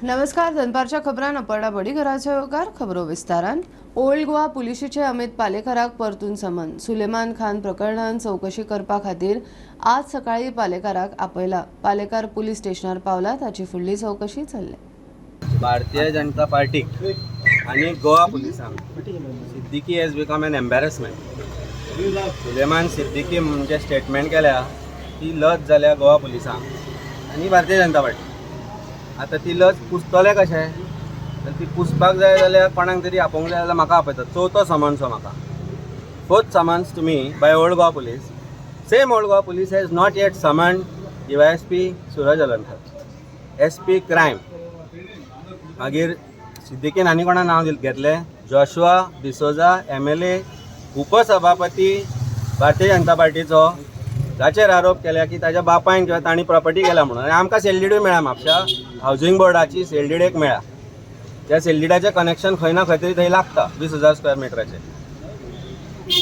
नमस्कार, दनपारच्या खबरान अपर्णा बडीघराचो येवकार. खबरो विस्तारान. ओल्ड गोवा पुलिशेचे अमित पालेकाराक परतून समन. सुलेमान खान प्रकरणान चवकशी करपा खातीर आज सकाळी पालेकाराक आपयला. पालेकार पुलीस स्टेशनार पावला, ताची फुडली चवकशी चल्ल्या. भारतीय जनता पार्टी आणि गोवा पुलिसांक Siddiqui has become an embarrassment. Suleman Siddiqui म्हणजे स्टेटमेंट केल्या ती लज जाल्या गोवा पुलिसांक आनी भारतीय जनता पार्टी. आतां ती लज पुसतले कशे? तर ती पुसपाक जाय जाल्यार कोणाक तरी आपोवंक जाय जाल्यार म्हाका आपयतात. चवथो समन्स हो म्हाका, fourth summons to me by Old Goa Police. Same Old Goa Police has not yet summoned DySP Suraj Alankar, SP Crime. मागीर सिद्दीकीन आनी कोणा नांव घेतलें, जोशुआ डिसोजा, एमएलए, उपसभापती भारतीय जनता पार्टीचो, जाचेर आरोप केल्या की ताच्या बापायन किंवा तांणी प्रॉपर्टी केल्या म्हणून. आनी आमकां सेलडीडूय मेळ्ळा, म्हापशा हावजींग बोर्डाची सेलडीड एक मेळ्ळा. त्या सेलडीडाचें कनेक्शन खंय ना खंय तरी थंय लागता, 20,000 स्क्वेअर मिटराचें.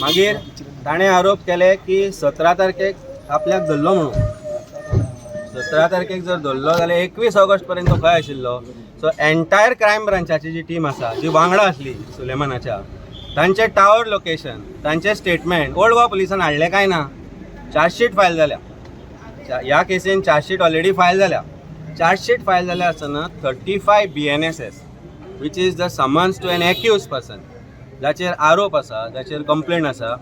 मागीर ताणें आरोप केले की 17 तारखेक आपल्याक धरलो म्हणून. 17 तारखेक जर धरलो जाल्यार 21 ऑगस्ट पर्यंत तो खंय आशिल्लो? सो एंटायर क्रायम ब्रांचाची जी टीम आसा, जी वांगडा आसली सुलेमानाच्या, तांचे टावर लोकेशन, तांचे स्टेटमेंट ओल्ड गोवा पुलिसान हाडलें काय ना? चार्जशीट फायल जाल्या. ह्या केसीन चार्जशीट ऑलरेडी फायल जाल्या. चार्जशीट फायल जाल्या आसतना 35 BNSS, which is the summons to an accused person, जाचेर आरोप आसा, जाचेर कंप्लेन आसा,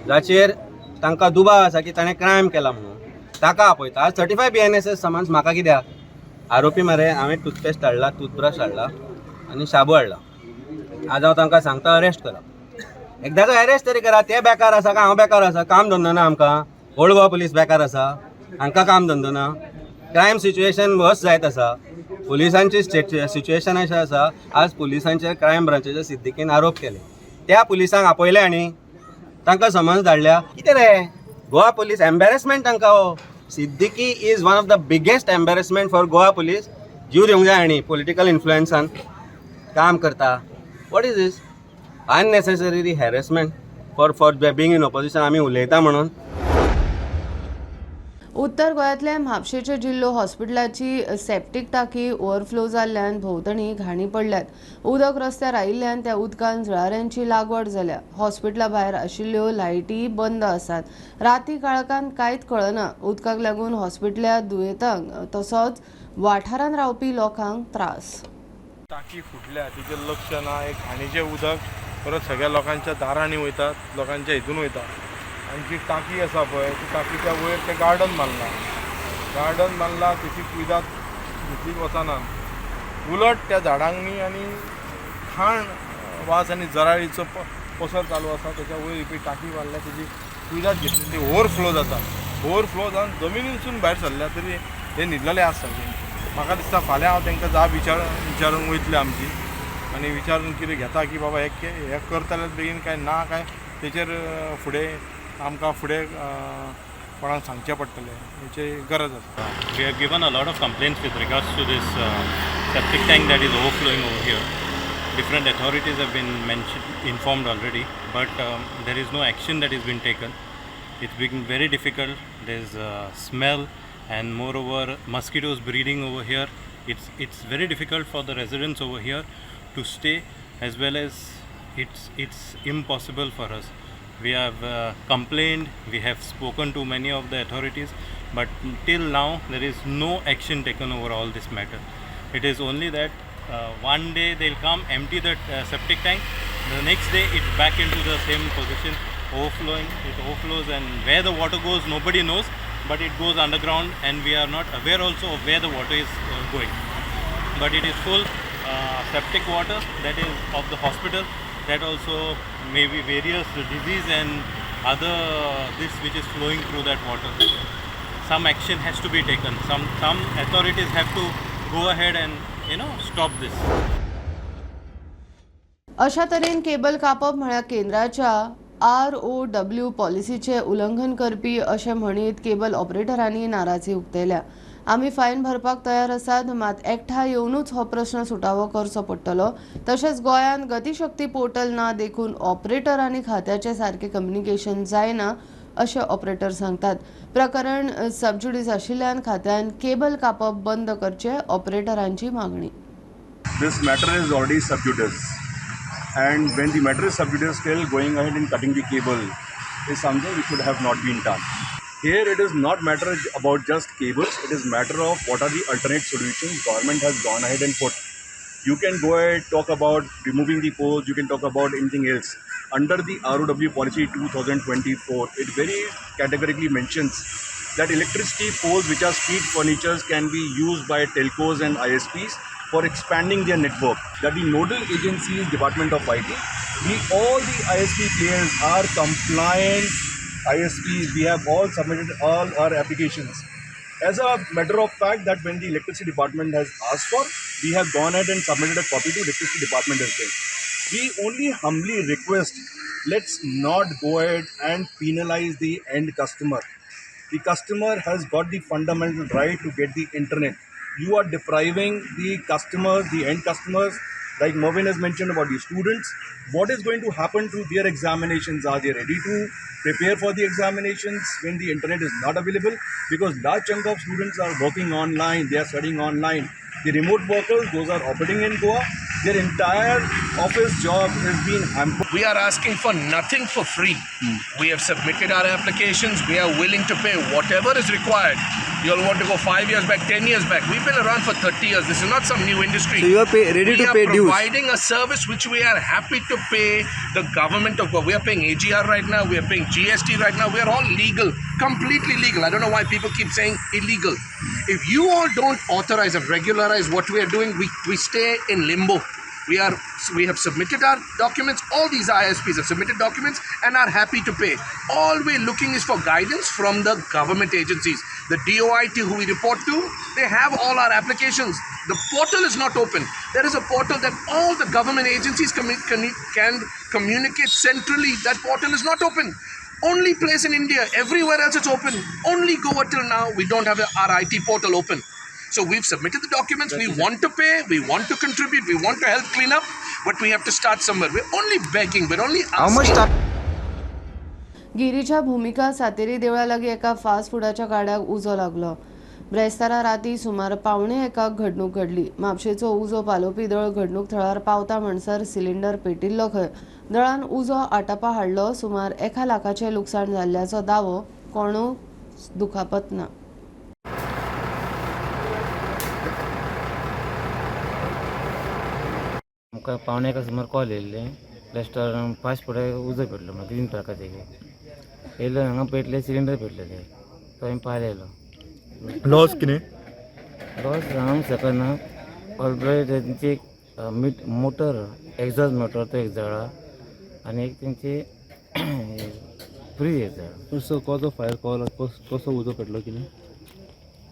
जाचेर तांकां दुबाव आसा की ताणें क्रायम केला म्हणून, ताका आपयता. आज 35 BNSS summons म्हाका कित्याक? आरोपी मरे. हांवें टूथपेस्ट हाडला, टूथब्रश हाडला आनी शाबू हाडला. आज हांव तांकां सांगता, अरेस्ट करा. एकदाचो अरेस्ट तरी करा. ते बेकार आसा काय हांव बेकार आसा? काम धंदो ना आमकां. ओल्ड गोवा पुलीस बेकार आसा, हांकां काम धंदो ना. क्रायम सिच्युएशन वर्स जायत आसा. पुलिसांची सिच्युएशन अशें आसा, आज पुलिसांचेर, क्रायम ब्रांचाच्या सिद्दीकीन आरोप केले. त्या पुलिसांक आपयले आनी तांकां समन्स धाडल्या. कितें रे गोवा पुलीस, एम्बेरसमेंट तांकां हो. Siddiqui is one of the biggest embarrassment for Goa Police. जीव दिवंक जाय. आनी पॉलिटिकल इन्फ्लुएन्सान काम करता. What is this unnecessary harassment for being in opposition? आमी उलयता म्हणून. उत्तर गोंयांतल्या म्हापशेच्या जिल्लो हॉस्पिटलाची सेप्टीक टाकी ओव्हरफ्लो जाल्ल्यान भोंवतणी घाणी पडल्यात. उदक रस्त्यार आयिल्ल्यान त्या उदकान जळारांची लागवड जाल्या. हॉस्पिटला भायर आशिल्ल्यो लायटी बंद आसात. राती काळखान कांयच कळना. उदकाक लागून हॉस्पिटल्या दुयेंतांक तसोच वाठारांत रावपी लोकांक त्रास. टाकी फुटल्या, तिचेर लक्ष ना. एक घाणीचें उदक परत सगळ्या लोकांच्या दारांनी वयतात, लोकांच्या हितून वयता. आनी जी टाकी आसा पळय, ती टाकीच्या वयर तें गार्डन बांदलां. गार्डन बांदलां, तेची कुयदाद घेतली वचना. उलट त्या झाडांनी आनी घाण वास आनी जराळीचो पसर चालू आसा. तेच्या वयर ही पळय टाकी बांदल्या, तेजी कुयदाद घेतली. ती ओवरफ्लो जाता. ओवरफ्लो जावन जमिनीनसून भायर सरल्या तरी हे न्हिदलेले आसा सारके. म्हाका दिसता फाल्यां हांव तांकां जाप विचारूंक वयतले आमची आनी विचारून कितें घेता की बाबा हे हे करता जाल्यार बेगीन काय ना काय तेचेर फुडें आमकां फुडें कोणाक सांगचें पडटलें, हेची गरज आसा. We have given a lot of complaints with regards to this septic tank that is overflowing over here. Different authorities have been mentioned, informed already, but there is no action that has been taken. It's been very difficult. There's smell and moreover mosquitoes breeding over here. It's very difficult for the residents over here to stay, as well as it's impossible for us. We have complained, we have spoken to many of the authorities, but till now there is no action taken over all this matter. It is only that one day they'll come, empty the septic tank, the next day it's back into the same position, overflowing. It overflows, and where the water goes, nobody knows, but it goes underground, and we are not aware also of where the water is going, but it is full septic water that is of the hospital, that also may be various disease and other this which is flowing through that water. Some action has to be taken. Some authorities have to go ahead and stop this. अशा तरेन cable कापप म्हळ्यार केंद्राच्या ROW पॉलिसीचें उल्लंघन करपी अशें म्हणीत cable ऑपरेटरांनी नाराजी उक्तायल्या. आमी फायन भरपाक तयार आसात, मात एकठांय येवनूच हो प्रश्न सुटावो करचो पडटलो. तशेंच गोंयांत गतिशक्ती पोर्टल ना देखून ऑपरेटर आनी खात्याचें सारकें कम्युनिकेशन जायना अशें ऑपरेटर सांगतात. प्रकरण सबज्युडीस आशिल्ल्यान खात्यान केबल कापप बंद करचें, ऑपरेटरांची मागणी. This matter is already sub judice, and when the matter is sub judice, still going ahead and cutting the cable is something which should have not been done. Here it is not matter about just cables, it is matter of what are the alternate solutions government has gone ahead and put. You can go ahead, talk about removing the poles, you can talk about anything else. Under the ROW policy 2024, it very categorically mentions that electricity poles which are street furnitures can be used by telcos and ISPs for expanding their network. That the nodal agencies, Department of IT, we all the ISP players are compliant ISPs. We have all submitted all our applications. As a matter of fact, that when the electricity department has asked for, we have gone ahead and submitted a copy to electricity department as well. We only humbly request, let's not go ahead and penalize the end customer. The customer has got the fundamental right to get the internet. You are depriving the customers, the end customers, like Mervyn has mentioned about the students. What is going to happen to their examinations? Are they ready to prepare for the examinations when the internet is not available? Because large chunk of students are working online, they are studying online. The remote workers, those are operating in Goa, their entire office job is being hampered. We are asking for nothing for free. We have submitted our applications. We are willing to pay whatever is required. You all want to go 5 years back, 10 years back. We've been around for 30 years. This is not some new industry. So you are ready to pay dues. We are providing a service which we are happy to pay the government of Goa. We are paying AGR right now. We are paying GST right now. We are all legal, completely legal. I don't know why people keep saying illegal. If you all don't authorize and regularize what we are doing, we stay in limbo. We have submitted our documents. All these ISPs have submitted documents and are happy to pay. All we're looking is for guidance from the government agencies. The DOIT who we report to, they have all our applications. The portal is not open. There is a portal that all the government agencies can communicate centrally. That portal is not open. Only place in India, everywhere else it's open. Only Goa till now, we don't have our IT portal open. So we've submitted the documents, we want to pay, we want to contribute, we want to help clean up, but we have to start somewhere. We're only begging, we're only asking. How much time? गिरीच्या भूमिका सातेरी देवळा लागीं एका fast फुडाच्या गाड्याक उजो लागलो. ब्रेस्तारा राती सुमार 12:45 घडणूक घडली. म्हापशेचो उजो पालोवपी दळ घडणूक थळार पावता म्हणसर सिलिंडर पेटिल्लो खंय. दळान उजो आटापा हाडलो. सुमार 1 लाखाचें लुकसाण जाल्ल्याचो दावो कोणूच दुखापत ना. आमकां 12:45 सुमार कॉल येयल्ले रेस्टॉरंट फास्ट फुडाक उजो पेटलो म्हणून ग्रीन पार्काचे येयलो हांगा पेटले सिलिंडर पेटलेले तो हांवें पायल येयलो. लॉस कितें? लॉस सांगूंक शकना. ऑलरेडी तेंची एक मोटर एक्झॉस्ट मोटर तो एक जळ्ळा आनी एक तेंची फ्रीज एक जळ्ळा. सो कसो फायर कॉल कसो उजो पेटलो कितें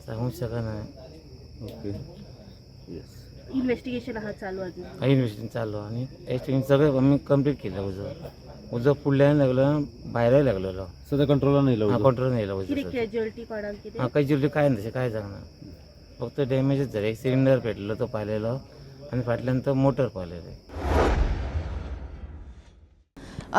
सांगूंक शकना. ओके येस. इन्व्हेस्टिगेशन आहा चालू अजून? हांव इन्वेस्टिगेशन चालू आनी एस्टिमेशन सगळें आमी कंप्लीट केलें. उजो उजो फुडल्यान लागलो भायरय लागलेलो. सद्या कंट्रोलान येयलो? हां, कंट्रोलान येयलो उजो. कितें कॅज्युअलिटी कोणाक कितें? हां, कॅज्युअलिटी कांय ना, तशें कांय जावंक ना. फक्त डॅमेजच जालें. एक सिलिंडर पेटलो तो पालयलो आनी फाटल्यान तो मोटर पालयलो.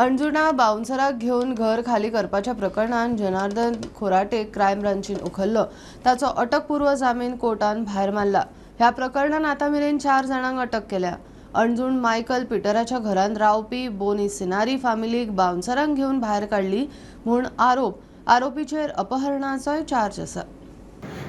अंजुणा बाउन्सराक घेवन घर खाली करपाच्या प्रकरणान जनार्दन खोराटे क्रायम ब्रांचीन उखल्लो. ताचो अटकपूर्व जामीन कोर्टान भायर मारला. ह्या प्रकरणान आतां मेरेन 4 जाणांक अटक केल्या. अंजुण मायकल पिटराच्या घरांत रावपी बोनी सिनारी फामिलीक बाउन्सरांक घेवन भायर काडली म्हूण आरोप. आरोपीचेर अपहरणाचोय चार्ज आसा.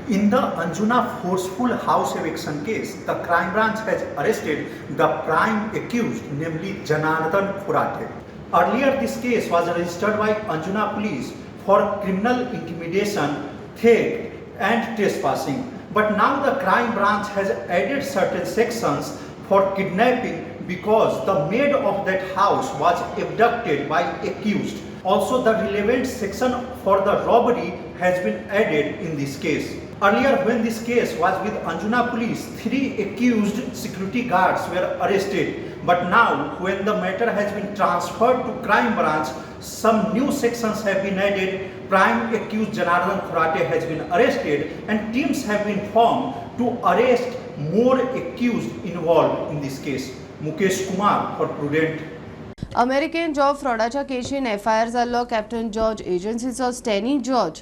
In the Anjuna forceful house eviction case, the crime branch has arrested the prime accused, namely Janardhan Khorate. Earlier, this case was registered by Anjuna police for criminal intimidation, theft and trespassing. But now the crime branch has added certain sections for kidnapping because the maid of that house was abducted by accused. Also, the relevant section for the robbery has been added in this case. Earlier, when this case was with Anjuna police, 3 accused security guards were arrested. But now, when the matter has been transferred to crime branch, some new sections have been added. Prime accused Janardhan Khorate has been arrested and teams have been formed to arrest more accused involved in this case. Mukesh Kumar for Prudent. American job फ्रॉडाच्या केशीन FIR जाल्लो captain George एजन्सीचो Stany George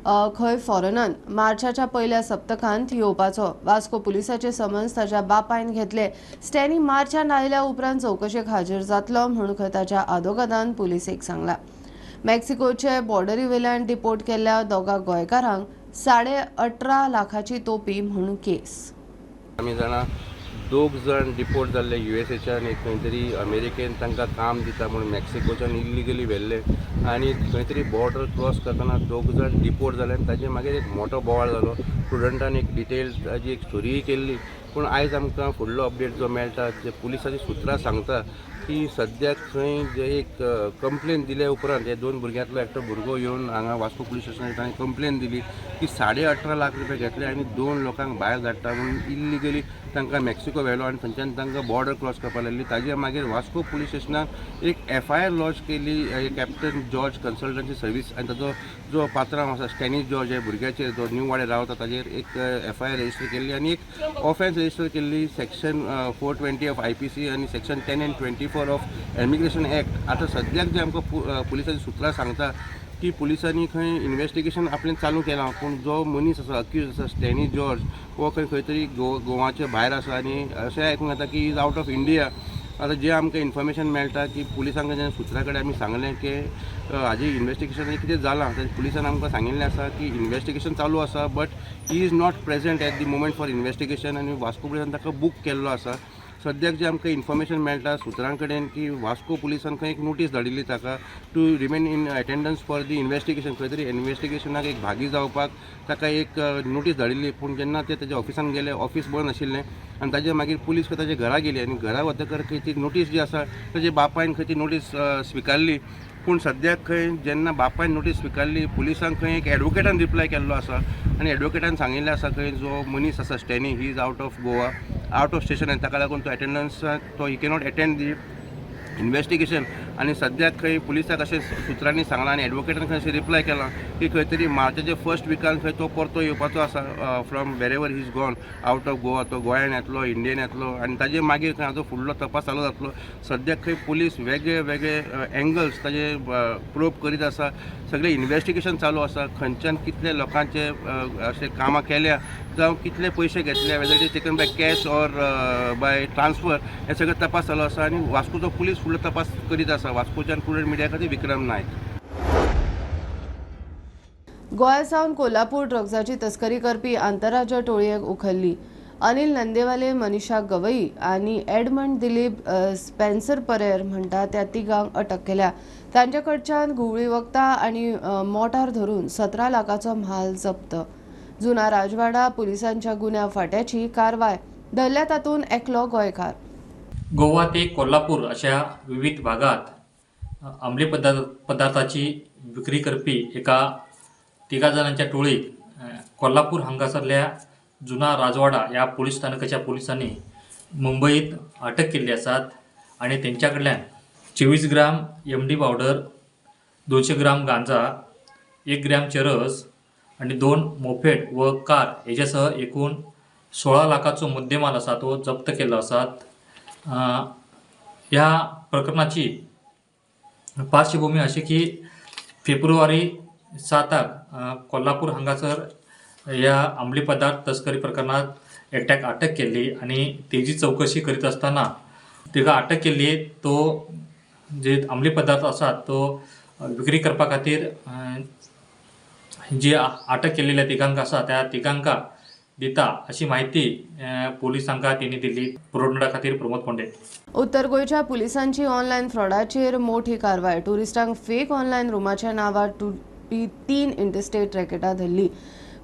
खंय फॉरेनान मार्चाच्या पयल्या सप्तकांत येवपाचो. Vasco पुलिसाचे summons ताच्या बापायन घेतले. स्टॅनी मार्चान आयल्या उपरांत चवकशेक हाजीर जातलो म्हूण खंय ताच्या आदोगादान पुलिसेक सांगला. मेक्सिकोचे बॉर्डरी वयल्यान डिपोर्ट केल्ल्या दोगा गोंयकारांक 18.5 लाखाची तोपी म्हूण केस. आमी जाणा दोग जाण डिपोर्ट जाल्ले युएसएच्यान, एक खंय तरी अमेरिकेन तांकां काम दिता म्हूण मेक्सिकोच्यान इल्लिगली व्हेल्ले आनी खंय तरी बॉर्डर क्रॉस करतना दोग जाण डिपोर्ट जाले आनी ताजे मागीर एक मोठो बोवाळ जालो. स्टुडंटान एक डिटेल ताजी एक स्टोरीय केल्ली. पूण आयज आमकां फुडलो अपडेट जो मेळटा, जे पुलिसाची सुत्रां सांगता की सद्याक खंय जे एक कंप्लेन दिले उपरांत हे दोन भुरग्यांतलो एकटो भुरगो येवन हांगा वास्को पुलीस स्टेशनार ताणें कंप्लेन दिली की 18.5 लाख रुपया घेतले आनी दोन लोकांक भायर धाडटा म्हणून इल्लिगली तांकां मेक्सिको व्हेलो आनी थंयच्यान तांकां बॉर्डर क्रॉस करपाक लागली. ताजे मागीर वास्को पुलीस स्टेशनार एक एफआयआर लॉन्च केली कॅप्टन जॉर्ज कन्सल्टन्सी सर्वीस आनी ताजो जो पात्रांव आसा स्टॅनी जॉर्ज ह्या भुरग्याचेर जो न्यू वाडे रावता ताजेर एक एफआयआर रजिस्टर केल्ली आनी एक ऑफेन्स रजिस्टर केल्ली सेक्शन 420 ऑफ IPC आनी section 10 and 24 of immigration act. आतां सद्याक जे आमकां पुलिसांची सुत्रां सांगता की पुलिसांनी खंय इन्वेस्टिगेशन आपलें चालू केलां, पूण जो मनीस आसा अक्यूज आसा स्टॅनी जॉर्ज हो खंय खंय तरी गोवाचे भायर आसा आनी अशें आयकूंक येता की is out of India. आतां जें आमकां इन्फॉर्मेशन मेळटा की पुलिसांक जेन्ना सुत्रा कडेन आमी सांगलें की हाजी इन्वेस्टिगेशन कितें जालां, तर पुलिसान आमकां सांगिल्लें आसा की इन्वेस्टिगेशन चालू आसा but he is not present at the moment for investigation आनी वास्को पुलिसान ताका बूक केल्लो आसा. सद्याक जें आमकां इन्फॉर्मेशन मेळटा सुत्रां कडेन की वास्को पुलिसान खंय एक नोटीस धाडिल्ली ताका to remain in attendance for the investigation, खंय तरी इन्वेस्टिगेशनाक एक भागी जावपाक ताका एक नोटीस धाडिल्ली. पूण जेन्ना ते ताज्या ऑफिसान गेले, ऑफिस बंद आशिल्लें आनी ताजे मागीर पुलीस खंय ताज्या घरा गेली आनी घरा वतकर खंय ती नोटीस जी आसा ताजे बापायन खंय ती नोटीस स्विकारली. पूण सद्याक खंय जेन्ना बापायन नोटीस स्विकारली पुलिसांक खंय एक एडवोकेटान रिप्लाय केल्लो आसा आनी एडवोकेटान सांगिल्लें आसा खंय जो मनीस आसा Stany he is out of Goa, out of station आनी ताका लागून तो एटेंडन्स तो he cannot attend the investigation. आनी सद्याक खंय पुलिसाक अशें सुत्रांनी सांगलां आनी एडवोकेटान खंय अशें रिप्लाय केलां की खंय तरी मार्चाच्या फर्स्ट विकान खंय तो परतो येवपाचो आसा from wherever he is gone out of Goa, तो गोंयान येतलो इंडियन येतलो आनी ताजे मागीर खंय हाजो फुडलो तपास चालू जातलो. सद्याक खंय पुलीस वेगळे वेगळे एंगल्स ताजे प्रोब करीत आसा, सगळें इन्वेस्टिगेशन चालू आसा, खंयच्यान कितले लोकांचे अशें कामां केल्या जावं कितले पयशे घेतले, whether it is taken by cash or by transfer, हे सगळें तपास चालू आसा आनी वास्कोचो पुलीस फुडलो तपास करीत आसा. वास्कोच्यान प्रुडंट मिडिया खातीर विक्रम नायक. गोंया सावन कोल्हापूर ड्रग्साची तस्करी करपी आंतरराज्य टोळयेक उखल्ली. अनिल नंदेवाले, मनीषा गवई आनी एडमंड दिलीप स्पेन्सर परेर म्हणटा त्या तिगांक अटक केल्या. तांच्या कडच्यान घुंवळी वखदां आनी मोटार धरून 17 लाखाचो म्हाल जप्त. जुना राजवाडा पुलिसांच्या गुन्यांव फांट्याची कारवाय. धरल्या तातूंत एकलो गोंयकार. गोवा ते कोल्हापूर अशा विविध भागात अंमली पदार्थाची विक्री करपी एका 3 जणांच्या टोळीक कोल्हापूर हांगासरल्या जुना राजवाडा ह्या पोलीस स्थानकाच्या पोलिसांनी मुंबईत अटक केल्ली आसात आनी तेंच्या कडल्यान 24 ग्राम MD powder, 200 ग्राम गांजा, 1 ग्रॅम चरस आनी 2 मोपेड व कार हेज्या एकूण 16 लाखाचो मुद्देमाल आसा तो जप्त केल्लो आसात. ह्या प्रकरणाची पार्श्वभूमी अशी की फेब्रुवारी 7 कोल्हापूर हांगासर ह्या अंमली पदार्थ तस्करी प्रकरणात एकट्याक अटक केल्ली आनी तेजी चवकशी करीत आसतना तिका अटक केल्ली. तो जे अंमली पदार्थ आसात तो विक्री करपा खातीर जी अटक केल्लेल्या तिगांक आसा त्या तिगांका दिता अशी माहिती पोलिसांका तेणी दिली. पुरवठा खातीर प्रमोद पोंडे. उत्तर गोंयच्या पुलिसांची ऑनलायन फ्रॉडाचेर मोठी कारवाय. टुरिस्टांक फेक ऑनलायन रुमाच्या नांवार लुटपी 3 इंटरस्टेट रॅकेटां धरली.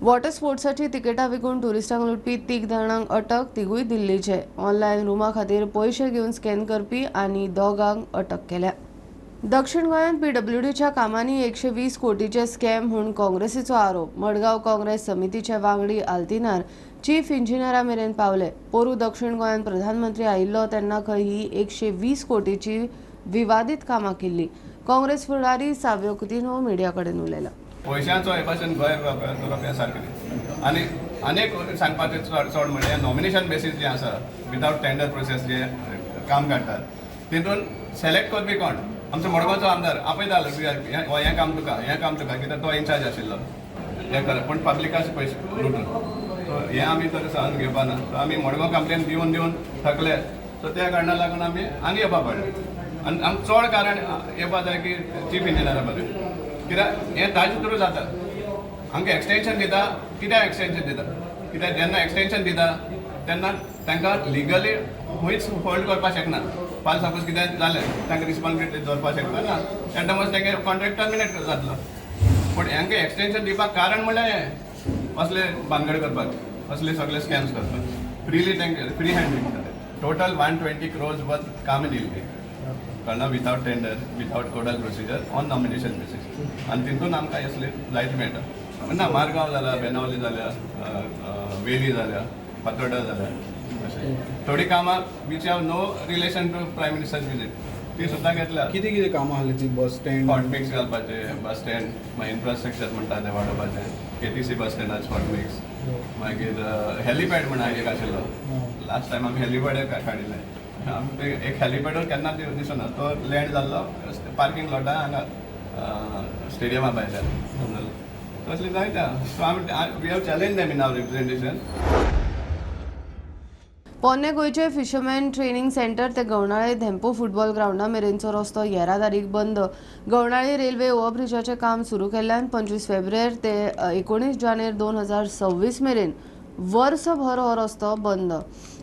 वॉटर स्पोर्ट्साची तिकेटां विकून टुरिस्टांक लुटपी 3 जाणांक अटक, तिगूय दिल्लीचे. ऑनलायन रुमा खातीर पयशे घेवन स्कॅन करपी आनी दोगांक अटक केल्या. दक्षिण गोंयांत पीडब्ल्यूडीच्या कामांनी 120 कोटीचे स्कॅम म्हूण काँग्रेसीचो आरोप. मडगांव काँग्रेस समितीचे वांगडी आल्तिनार चीफ इंजिनियरा मेरेन पावले. पोरू दक्षिण गोंयांत प्रधानमंत्री आयिल्लो तेन्ना खंय ही 120 कोटीची विवादीत कामां केल्ली. काँग्रेस फुडारी साव्यो कुतिन्हो मिडिया कडेन उलयला. पयशांचो हे भाशेन गैरवापर हें सारकें आनी अनेक सांगपाचें चड म्हणल्यार नॉमिनेशन बेसीस जें आसा विदावट टेंडर प्रोसेस जे काम काडटात तितून सिलेक्ट करपी कोण? आमचो मडगांवचो आमदार आपयतालो हें काम तुका, हें काम तुका, कित्याक तो इन्चार्ज आशिल्लो. हें करप पूण पब्लिकाचे पयशे लुटून. सो हें आमी तर सहन घेवपा ना. सो आमी मडगांव कंप्लेन दिवन दिवन थकले. सो त्या कारणाक लागून आमी हांगा येवपा पडलें. आनी आमकां चड कारण येवपा जाय की चीफ इंजिनियरा बरें, कित्याक हें ताजे थ्रू जाता. आमकां एक्सटेंशन दिता, कित्याक एक्सटेंशन दिता? कित्याक जेन्ना एक्सटेंशन दिता तेन्ना तांकां लिगली खंयच होल्ड करपाक शकना. फाल्यां सपोज कितें जालें तांकां रिस्पॉन्सिबिलिटी दवरपाक शकना ना, तेन्ना मातसो तांगे कॉन्ट्रॅक्ट टर्मिनेट जातलो. पूण हांकां एक्सटेंशन दिवपाक कारण म्हणल्यार हें असले भानगड करपाक, असले सगळे स्कॅम्स करपाक फ्रिली तांकां फ्री हँड दितात. टोटल 120 crores worth कामां दिल्ली कळना, without tender, without codal procedure, on nomination basis. आनी तितून आमकां असले जायते मेळटा. ना मारगांव जाला, बेनावली जाल्या, वेली जाल्या, फातोर्डा जाल्या, अशें थोडीं कामां which have no relation to prime minister's visit ती सुद्दां घेतल्या. कितें कितें कामां आहली ती? बस स्टँड, हॉटमिक्स घालपाचें, बस स्टँड, मागीर इन्फ्रास्ट्रक्चर म्हणटा तें वाडोवपाचें, केटीसी बस स्टँडार हॉटमिक्स, मागीर हेलिपॅड म्हणा एक आशिल्लो. लास्ट टायम आमी हेलिपॅड काडिल्लें. आमकां एक हेलिपॅडूय केन्ना दिसना, तो लँड जाल्लो पार्कींग लॉटा हांगा स्टेडियमा भायल्यान, समजलो. तसलें जायते आहा. सो आमी we have challenge them in our representation. पोरणे गोंयचे फिशरमॅन ट्रेनिंग सेंटर ते गवणाळे धेंपो फुटबॉल ग्रावंडा मेरेनचो रस्तो येरादारीक बंद. गवणाळे रेल्वे ओव्हरब्रिजाचें काम सुरू केल्ल्यान 25 फेब्रुवारी ते 19 जानेर 2026 मेरेन वर्सभर हो रस्तो बंद.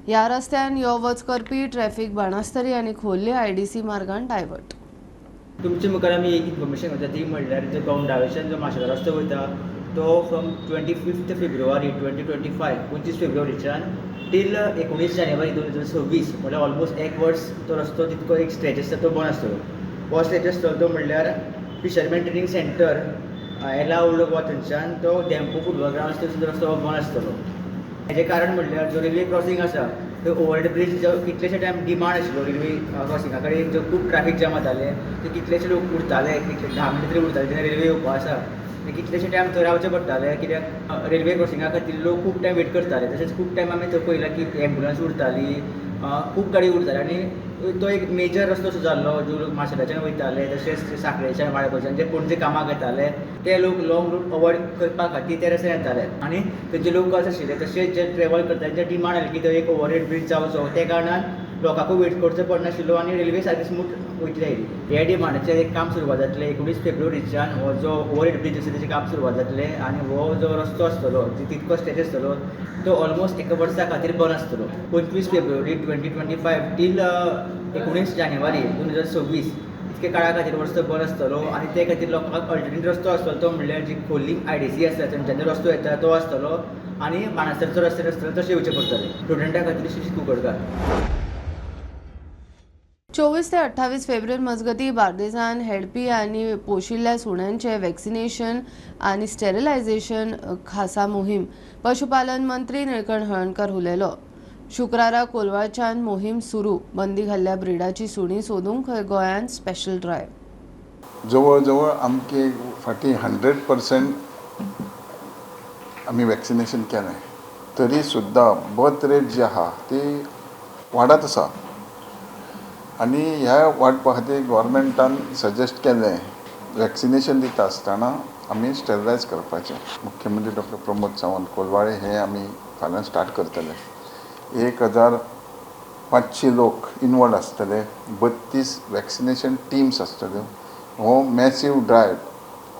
ह्या रस्त्यान यो वच करपी ट्रॅफिक बाणास्तरी आनी खोर्ले आयडीसी मार्गान डायवर्ट. तुमचे मुखार आमी एक इन्फॉर्मेशन घालता ती म्हणल्यार जो गवंडावेच्यान जो माशेला रस्तो वयता तो फ्रॉम 25 फेब्रुवारी 2025, 25 फेब्रुवारीच्यान टील 19 जानेवारी 2026, म्हणल्यार ऑलमोस्ट एक वर्स तो रस्तो तितको एक स्ट्रेच आसता तो बंद आसतलो. हो स्ट्रेच आसतलो तो म्हणल्यार फिशरमॅन ट्रेनींग सेंटर एला ओल्ड गोवा थंयच्यान तो धेंपो फुटबॉल ग्रावंड आसता थंयसर रस्तो बंद आसतलो. हेजें कारण म्हणल्यार जो रेल्वे क्रॉसींग आसा थंय ओवरहेड ब्रीज जो कितलेशे टायम डिमांड आशिल्लो रेल्वे क्रॉसिंगा कडेन, जो खूब ट्रॅफीक जाम जातालें, ते कितलेशे लोक उरताले, कितले 10 मिनटां तरी उरताले जेन्ना रेल्वे येवपा आसा, ते कितलेशे टायम थंय रावचे पडटाले कित्याक रेल्वे क्रॉसिंगा खातीर लोक खूब टायम वेट करताले. तशेंच खूब टायम आमी थंय पळयलां की एम्बुलंस उरताली, खूब गाडी उरताली आनी तो एक मेजर रस्तो असो जाल्लो जो लोक माशेलाच्यान वयताले, तशेंच साखळेच्यान वाळपयच्यान जे पणजे कामाक येताले ते लोक लॉंग रूट अवॉयड करपा खातीर ते रस्त्यान येताले आनी थंयचे लोकल्स आशिल्ले तशेंच जे ट्रेवल करताले तेंचे डिमांड आसली की थंय एक ओवरहेड ब्रीज जावचो, त्या कारणान लोकांकूय वेट करचो पडनाशिल्लो आनी रेल्वे सारकी स्मूथ वयतली आयली. ह्या डिमांडाचेर एक काम सुरवात जातलें 19 फेब्रुवारीच्यान हो जो ओवरहेड ब्रीज आसा तेचें काम सुरवात जातलें आनी हो जो रस्तो आसतलो तितको स्ट्रेच आसतलो तो ऑलमोस्ट एका वर्सा खातीर बंद आसतलो. 25 फेब्रुवारी 2025 टील 19 जानेवारी 2026 इतके काळा खातीर रस्तो बंद आसतलो आनी ते खातीर लोकांक अल्टरनेट रस्तो आसतलो तो म्हणल्यार जी खोर्लीम आयडीसी आसा थंयच्यान जो रस्तो येता तो आसतलो आनी बाणस्तारचो रस्त्यार आसतलो तशें येवचें पडटलें. स्टुडंटा खातीर शिशी कुंकळकार. 24 ते 28 फेब्रुवारी मजगती बार्देजान हेडपी आनी पोशिल्ल्या सुण्यांचे वॅक्सिनेशन आनी स्टेरिलायझेशन खासा मोहीम पशुपालन मंत्री निळकंठ हळर्णकर उलयलो. शुक्रारा कोलवाळच्यान मोहीम सुरू. बंदी घाल्ल्या ब्रिडाची सुणी सोदूंक खंय गोंयांत स्पेशल ड्रायव्ह. जवळ जवळ आमचे फाटीं 100% आमी वॅक्सिनेशन केलें तरी सुद्दां बर्थ रेट जी आहा ती वाडत आसा आनी ह्या वाडपा खातीर गव्हर्मेंटान सजेस्ट केलें वॅक्सिनेशन दिता आसतना आमी स्टेरिलायज करपाचें. मुख्यमंत्री डॉक्टर प्रमोद सावंत कोलवाळे हे आमी फाल्यां स्टार्ट करतले. 1500 लोक इनवॉल्व आसतले, 32 वॅक्सिनेशन टिम्स आसतल्यो. हो massive drive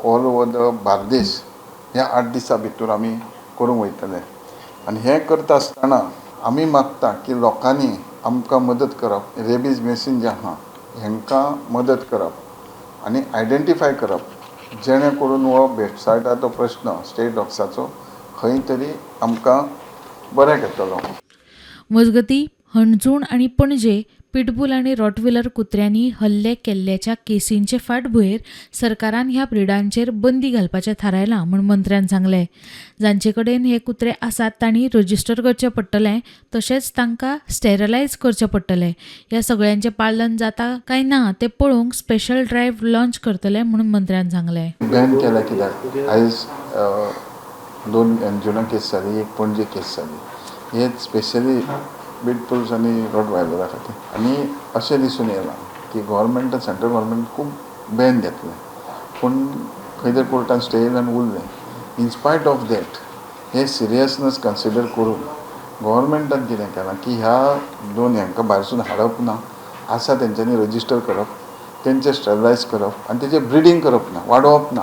all over the Bardez ह्या 8 दिसां भितर आमी करूंक वयतले आनी हें करता आसतना आमी मागता की लोकांनी आमकां मदत करप, रेबीज मॅसीन जें आहा हेंकां मदत करप आनी आयडेंटिफाय करप, जेणे करून हो भेटसाळटा तो प्रश्न स्टेट डॉग्साचो खंय तरी आमकां बऱ्याक येतलो. मजगती हणजूण आनी पणजे पिटबूल आनी रॉटविलर कुत्र्यांनी हल्ले केल्ल्याच्या केसींचे फाटभुंयेर सरकारान ह्या ब्रिडांचेर बंदी घालपाचें थारायलां म्हूण मंत्र्यान सांगलें. जांचे कडेन हे कुत्रे आसात तांणी रजिस्टर करचें पडटलें, तशेंच तांकां स्टेरलायज करचें पडटलें. ह्या सगळ्यांचें पालन जाता काय ना तें पळोवंक स्पेशल ड्रायव्ह लॉन्च करतले म्हणून मंत्र्यान सांगलें. बॅन केला कित्याक आयज 2 अंजुना केस जाली, 1 पणजे केस जाली. हे स्पेशली बिटबुल्स आनी रॉटवायलरा खातीर. आनी अशें दिसून येयलां की गव्हर्मेंटान, सेंट्रल गव्हर्मेंट खूब बॅन घेतलें पूण खंय तरी कोर्टान स्टे येयलो आनी उरलें. इन स्पायट ऑफ that हे सिरियसनेस कन्सिडर करून गव्हर्मेंटान कितें केलां की ह्या दोन हांकां भायरसून हाडप ना, आसा तेंच्यांनी रजिस्टर करप, तेंचें स्टरलायज करप आनी तेजें ब्रिडींग करप ना, वाडोवप ना.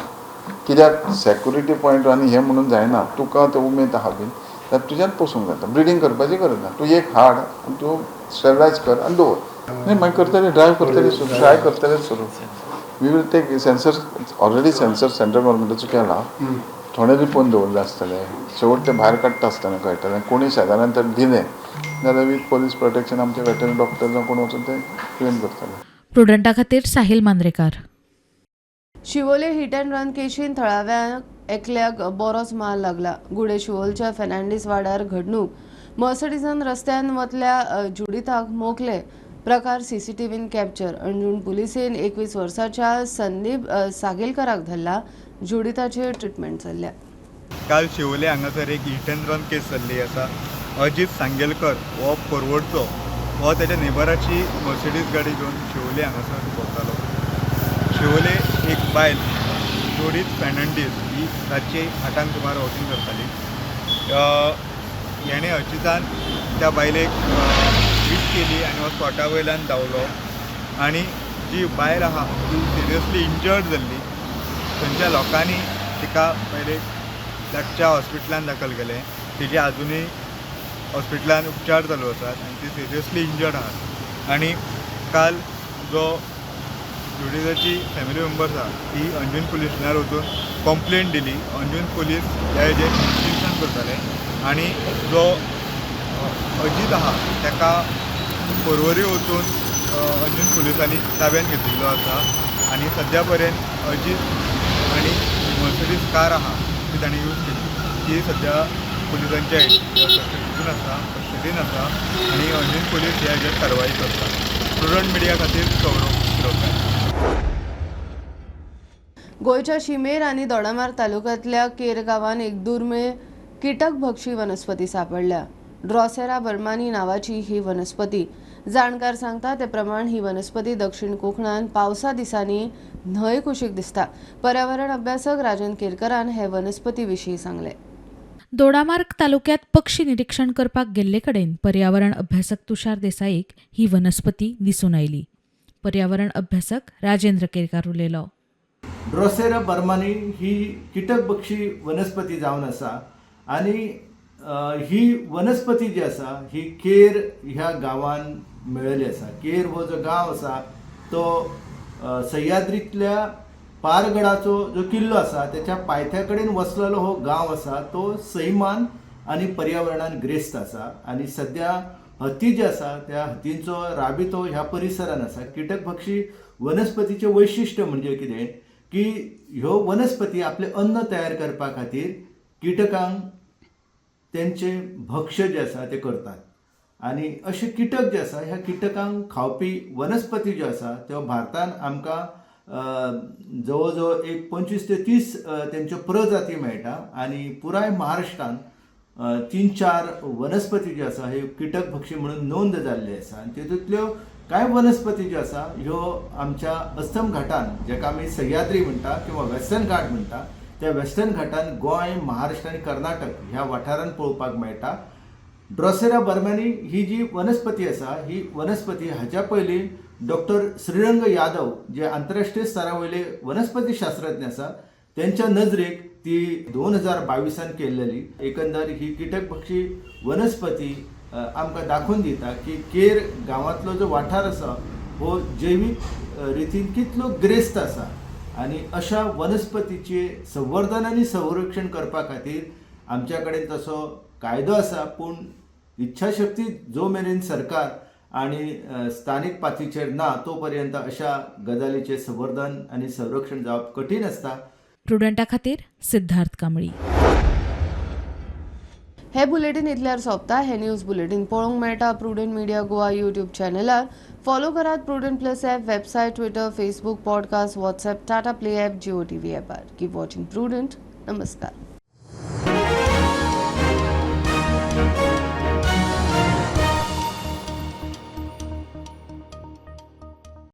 कित्याक सेक्युरिटी पॉयंट आनी हें म्हणून जायना. तुका ते उमेद आहा बीन जाल्यार तुज्यान पोसूंक जाता, ब्रिडींग करपाची गरज ना. तूं एक हाड आनी तूं स्टरलायज कर आनी दवर. न्ही मागीर करतले, ड्रायव करतले सुरू, ट्राय करतले सुरू. We will take sensor, already sensor central गव्हर्मेंटाचो केला, थोडे लिपोवन दवरले आसतले, शेवट ते भायर काडटा आसतना कळटलें. कोणी शेजाऱ्यान तर दिलें जाल्यार वीथ पोलीस प्रोटेक्शन आमचे वेटरनरी डॉक्टर जावं कोण वचून ते क्लेम करतले. प्रुडंटा खातीर Sahil Mandrekar. Siolim hit and run केशीन थळाव्या एकल्याक बरोच माल लागला. गुडे शिवोलच्या फेर्नांडीस वाड्यार घडणूक. मर्सडीजान रस्त्यान वतल्या जुडिताक मोखले. प्रकार सीसीटीव्हीन कॅप्चर. अंजूण पुलिसेन 21 वर्साच्या संदीप सागेलकराक धरला. जुडिताचेर ट्रिटमेंट चल्ल्या. काल शिवोले हांगासर एक हिट एंड रन केस जाल्ली आसा. अजीत सांगेलकर हो परवडचो, हो तेच्या नेबराची मर्सिडीज गाडी घेवन शिवोले हांगासर भोंवतालो. शिवोले एक बायल जोडीत फेर्नांडीस ही रातची 8 सुमार वॉकिंग करताली. हेणें अजितान त्या बायलेक हीट केली आनी हो स्पॉटा वयल्यान धांवलो आनी जी बायल आहा ती सिरियसली इंजर्ड जाल्ली. थंयच्या लोकांनी तिका पयले लागच्या हॉस्पिटलान दाखल केलें. तिजे आजुनूय हॉस्पिटलान उपचार चालू आसात आनी ती सिरियसली इंजर्ड आहा. आनी काल जो जुडिताची फॅमिली मेंबर्स आहा ती अंजूण पुलीस स्टेशनार वचून कंप्लेन दिली. अंजूण पुलीस ह्या हेजेर इन्वेस्टिगेशन करताले आनी जो अजीत आहा ताका पर्वरी वचून अंजूण पुलिसांनी ताब्यान घेतिल्लो आसा आनी सद्या पर्यंत अजीत आनी मर्सिडीज कार आहा ती ताणें यूज केली ती सद्या पुलिसांच्या हितून आसा, कस्टडीन आसा आनी अंजूण पुलीस ह्या हेजेर कारवाई करता. प्रुडंट मिडिया खातीर सौरभ शिरोडकर. गोंयच्या शिमेर आनी दोडामार तालुक्यांतल्या केर गांवान एक दुर्मिळ कीटकभक्षी वनस्पती सापडल्या. ड्रॉसेरा बर्मानी नावाची ही वनस्पती. जाणकार सांगता ते प्रमाण ही वनस्पती दक्षिण कोकणात पावसा दिसांनी न्हंय कुशीक दिसता. पर्यावरण अभ्यासक राजन केरकरान हे वनस्पती विशीं सांगले. दोडामार्ग तालुक्यात पक्षी निरीक्षण करपाक गेल्ले कडेन पर्यावरण अभ्यासक तुषार देसाईक ही वनस्पती दिसून आयली. पर्यावरण अभ्यासक राजेंद्र केरकार उलयलो. ड्रोसेरा बर्मानी ही कीटकभक्षी वनस्पती जावन आसा आनी ही वनस्पती जी आसा ही केर ह्या गांवान मेळिल्ली आसा. केर हो जो गांव आसा तो सह्याद्रींतल्या पारगडाचो जो किल्लो आसा त्याच्या पायथ्या कडेन वसलेलो हो गांव आसा. तो सैमान आनी पर्यावरणान ग्रेस्त आसा आनी सद्या हती जे आसा त्या हतींचो राबितो ह्या परिसरान आसा. कीटकभक्षी वनस्पतीचें वैशिश्ट्य म्हणजे कितें की ह्यो वनस्पती आपलें अन्न तयार करपा खातीर किटकांक तेंचे भक्ष्य जे आसा ते करतात आनी अशे किटक जे आसा ह्या किटकांक खावपी वनस्पती ज्यो आसा त्यो भारतान आमकां जवळ जवळ एक 25 ते 30 तेंच्यो प्रजाती मेळटा आनी पुराय महाराष्ट्रान 3-4 वनस्पती ज्यो आसा ह्यो कीटक भक्षी म्हणून नोंद जाल्ली आसा आनी तितूंतल्यो कांय वनस्पती ज्यो आसा ह्यो आमच्या अस्तम घाटान, जेका आमी सह्याद्री म्हणटा किंवा वेस्टर्न घाट म्हणटा, त्या वेस्टर्न घाटान गोंय, महाराष्ट्र आनी कर्नाटक ह्या वाठारान पळोवपाक मेळटा. ड्रोसेरा बर्मानी ही जी वनस्पती आसा ही वनस्पती हाच्या पयलीं डॉक्टर श्रीरंग यादव जे आंतरराष्ट्रीय स्तरा वयले वनस्पती शास्त्रज्ञ आसा तेंच्या नजरेक ती 2022 केल्लेली. एकंदर ही कीटकभक्षी वनस्पती आमकां दाखोवन दिता की केर गांवांतलो जो वाठार आसा हो जैवीक रितीन कितलो ग्रेस्त आसा आनी अशा वनस्पतीचे संवर्धन आनी संरक्षण करपा खातीर आमच्या कडेन तसो कायदो आसा, पूण इच्छाशक्ती जो मेरेन सरकार आनी स्थानीक पातळीचेर ना तो पर्यंत अशा गजालीचें संवर्धन आनी संरक्षण जावप कठीण आसता. प्रुडंटा खातीर सिद्धार्थ कांबळी. हे बुलेटिन इतल्यार सोंपता. हे न्यूज बुलेटिन पळोवंक मेळटा प्रुडंट मिडिया गोवा यूट्यूब चॅनलार. फॉलो करात Prudent plus app, website, Twitter, Facebook, podcast, WhatsApp, Tata Play app, Jio TV ॲपार. Keep watching prudent. नमस्कार.